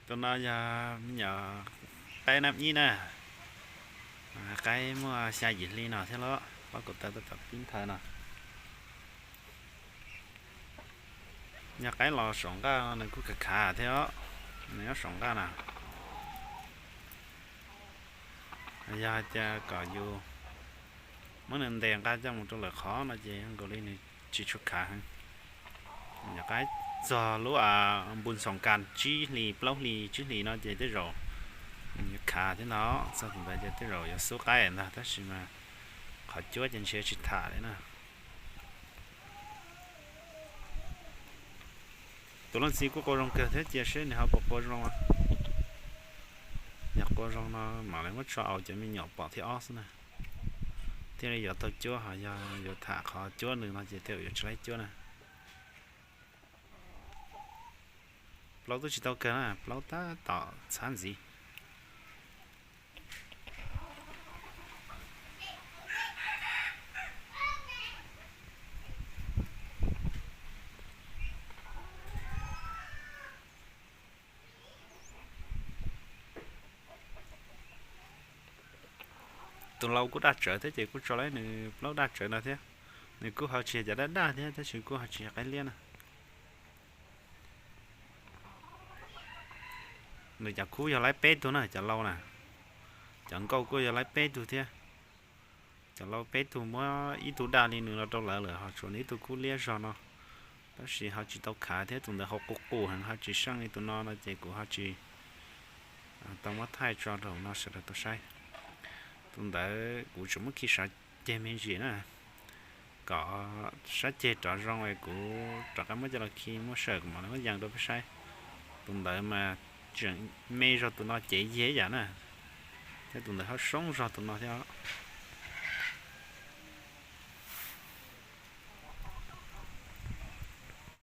Tus no yog me nyuam qaib nab ib na, qaib muaj xya yim hli no thiab los pob kaum tawv tab tom pib nthaw no. Yog qaib los saum nqaj nws kuj khav khav thiab os, nws nyob saum nqaj na. Yog hais tias kom yus muab nws ntes nqa coj mus rau lawm qhov no ces zoo nkaus li nws tsis tshua khav heev. Yog qaib txog lub npu ntxoos kas tsib hli plaub hli tsib hlis no ces tej zaum yuav khav thiab ntag, txog tus ntawd ces tej zaum yuav xub qaib ntag, tab sis mas qhov cuab ces ntshe tsis tham li na. Tus leej txiv kuj qua zoo kawg thiab, cia seb nws ho puas qua zoo. Yog qua zoo no mam li muab tso aus cov me nyuam pom thiab ob xwb na. Thiaj li yuav tau cuab, ho yog yuav tham qhov cuab nws no ces tej zaum yuav tsis laib cuab na. Plaub twb tsis tau kawg na, plaub tab tom txhab ntxiv. Tus lau kuj daj tsawv thiab ces kuj tso lawm nws plaub daj tsawv no thiab. Nws kuj ho tsis yog cov daj daj thiab tab sis kuj ho tsis yog qaib liab na. Nws cov khub yog laib peb tug na, cov lau na. Cov nkauj kuj yog laib peb tug thiab. Cov lau peb tug muab ib tug daj li nws los rau lawv lawm, ho tshuav nws ib tug khub liab zog no. Tab sis ho tsis tau khav thiab, tus ntawd ho qus qus heev, ho tsis seej li tus no no ces kuv ho tsis tau muab thaij tso rau no sawv daws tau saib. Tus ntawd kuv tseem muab khi sab ceg me ntsis na, kom sab ceg rov zoo es kuv rov qab muab coj los khi muab sawm kuv mam li muab yees rau peb saib. Tus ntawd mas tseem me zog tus no cev yeg ib yam na, thiab tus ntawd ho soob zog tus no thiab os.